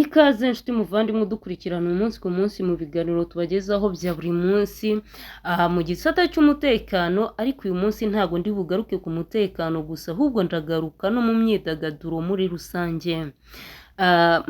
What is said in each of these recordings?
Ikaze nshuti muvandimwe udukurikirana umunsi ku munsi mu biganiro tubagezaho bya buri munsi aha mu gisata cy'umutekano. Ariko uyu munsi ntabwo ndi bugaruke ku mutekano gusa, ahubwo ndagaruka no mu myidagaduro muri rusange.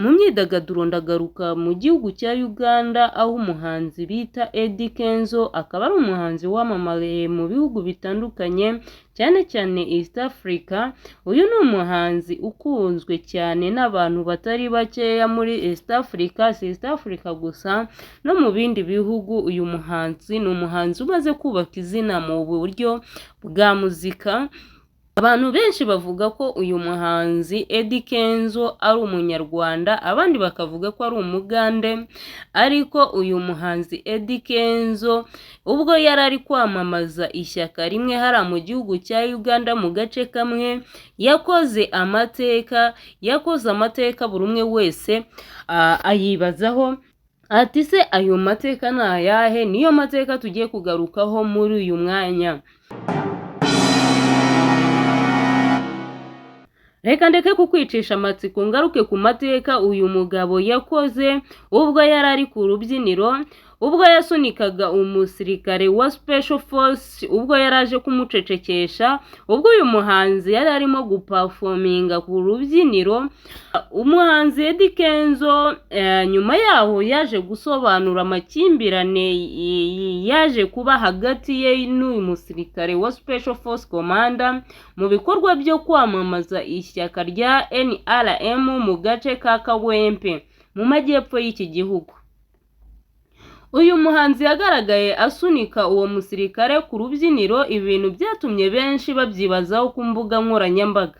Mu myidagaduro ndagaruka mu gihugu cya Uganda, aho umuhanzi bita Eddy Kenzo, akaba ari umuhanzi wamamaye mu bihugu bitandukanye, cyane cyane East Africa. Uyu ni umuhanzi ukunzwe cyane n'abantu batari bakeya muri East Africa, si East Africa gusa, no mu bindi bihugu. Uyu muhanzi ni umuhanzi umaze kubaka izina mu buryo bwa muzika. Abantu benshi bavuga ko uyu muhanzi Eddy Kenzo ari umunyarwanda, abandi bakavuga ko ari umugande. Ariko uyu muhanzi Eddy Kenzo, ubwo yari ari kwamamaza ishyaka rimwe hariya mu gihugu cya Uganda mu gace kamwe, yakoze amateka, yakoze amateka buri umwe wese ayibazaho ati: "Se ayo mateka ni ayahe?" Niyo mateka tugiye kugarukaho muri uyu mwanya. Reka ndeke kukwicisha amatsiko, ngaruke ku mateka uyu mugabo yakoze ubwo yari ari ku rubyiniro, ubwo yasunikaga umusirikare wa Special Force, ubwo yari aje kumucecekesha. Ubwo uyu muhanzi yari arimo guperforminga ku rubyiniro, umuhanzi Eddy Kenzo nyuma yaho yaje gusobanura amakimbirane yaje kuba hagati ye n'uyu musirikare wa Special Force Commander mu bikorwa byo kwamamaza ishyaka rya NRM mu gace ka Kawempe mu majyepfo y'iki gihugu. Uyu muhanzi yagaragaye asunika uwo musirikare ku rubyiniro, ibintu byatumye benshi babyibazaho ku mbuga nkoranyambaga.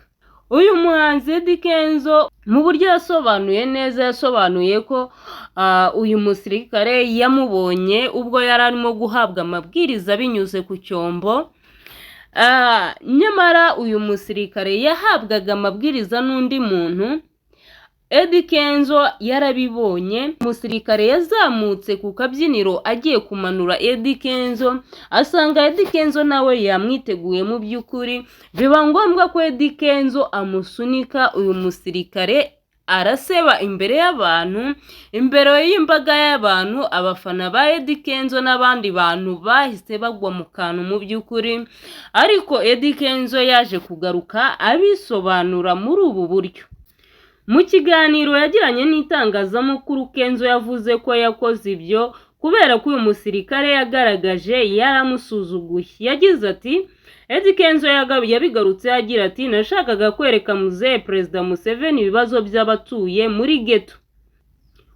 Uyu muhanzi Eddy Kenzo, mu buryo yasobanuye neza, yasobanuye ko uyu musirikare yamubonye ubwo yari arimo guhabwa amabwiriza binyuze ku cyombo. Nyamara uyu musirikare yahabwaga amabwiriza n'undi muntu. Eddy Kenzo yarabibonye. Umusirikare yazamutse ku kabyiniro agiye kumanura Eddy Kenzo, asanga Eddy Kenzo nawe yamwiteguye. Mu by'ukuri biba ngombwa ko Eddy Kenzo amusunika, uyu musirikare araseba imbere y'abantu, imbere y'imbaga y'abantu. Abafana ba Eddy Kenzo n'abandi bantu bahise bagwa mu kantu mu by'ukuri. Ariko Eddy Kenzo yaje kugaruka abisobanura muri ubu buryo. Mu kiganiro yagiranye n'itangazamakuru, Kenzo yavuze ko yakoze ibyo kubera ko uyu musirikare yagaragaje yaramusuzuguye. Yagize ati, Eddy Kenzo yabigarutse agira ati: "Nashakaga kwereka muzehe Perezida Museveni ibibazo by'abatuye muri ghetto,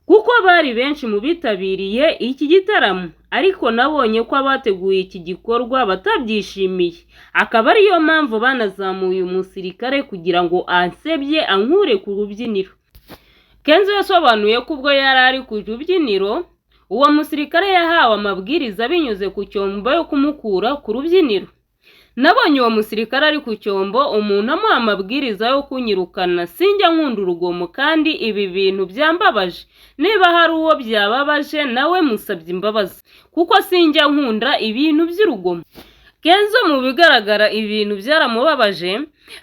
kuko bari benshi mu bitabiriye iki gitaramo, ariko nabonye ko abateguye iki gikorwa batabyishimiye, akaba ariyo mpamvu banazamuye umusirikare kugira ngo ansebye, ankure ku rubyiniro." Kenzo yasobanuye ko ubwo yari ari ku rubyiniro, uwo musirikare yahawe amabwiriza binyuze ku cyombo yo kumukura ku rubyiniro. "Nabonye uwo musirikare ari ku cyombo, umuntu amuha amabwiriza yo kunyirukana. Sinjya nkunda urugomo kandi ibi bintu byambabaje. Niba hari uwo byababaje nawe musabye imbabazi, kuko sinjya nkunda ibintu by'urugomo." Kenzo mu bigaragara ibintu byaramubabaje.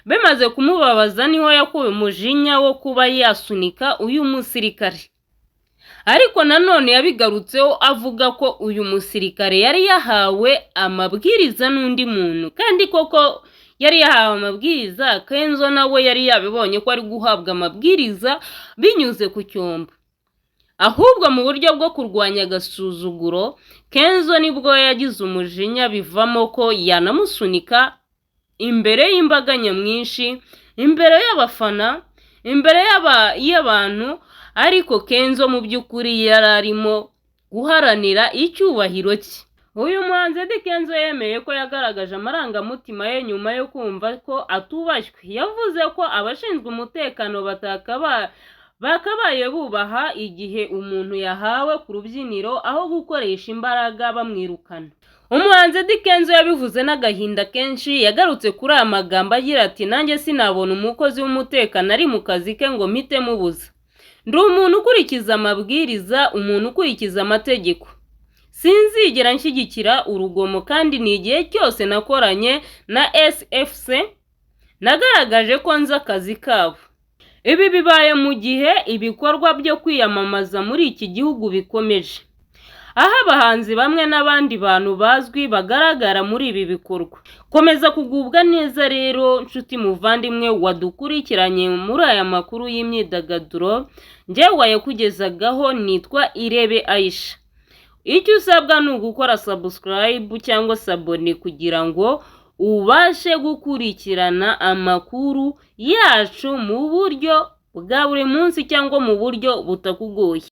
Bimaze kumubabaza niho yakuye umujinya wo kuba yasunika uyu musirikare. Ariko nanone yabigarutseho avuga ko uyu musirikare yari yahawe amabwiriza n'undi muntu, kandi koko yari yahawe amabwiriza. Kenzo nawe yari yabibonye ko ari guhabwa amabwiriza binyuze ku cyombo. Ahubwo mu buryo bwo kurwanya agasuzuguro, Kenzo nibwo yagize umujinya, bivamo ko yanamusunika imbere y'imbaga nyamwinshi, imbere y'abafana, imbere y'abantu. Ariko Kenzo mu by'ukuri yari arimo guharanira icyubahiro cye. Uyu muhanzi Eddy Kenzo yemeye ko yagaragaje amarangamutima ye nyuma yo kumva ko atubashywe. Yavuze ko abashinzwe umutekano bakabaye bubaha igihe umuntu yahawe ku rubyiniro aho gukoresha imbaraga bamwirukana. Umuhanzi Eddy Kenzo yabivuze n'agahinda kenshi. Yagarutse kuri aya magambo agira ati: "Nanjye sinabona umukozi w'umutekano ari mu kazi ke ngo mpite mubuza. Ndi umuntu ukurikiza amabwiriza, umuntu ukurikiza amategeko. Sinzigera nshyigikira urugomo, kandi ni igihe cyose nakoranye na SFC nagaragaje ko nzi akazi kabo." Ibi bibaye mu gihe ibikorwa byo kwiyamamaza muri iki gihugu bikomeje, aho abahanzi bamwe n'abandi bantu bazwi bagaragara muri ibi bikorwa. Komeza kugubwa neza rero nshuti muvandimwe wadukurikiranye muri aya makuru y'imyidagaduro, njyewe wayakugezagaho nitwa Irebe Aisha. Icyo usabwa ni ugukora subscribe cyangwa s'abonner kugira ngo ubashe gukurikirana amakuru yacu mu buryo bwa buri munsi cyangwa mu buryo butakugoye.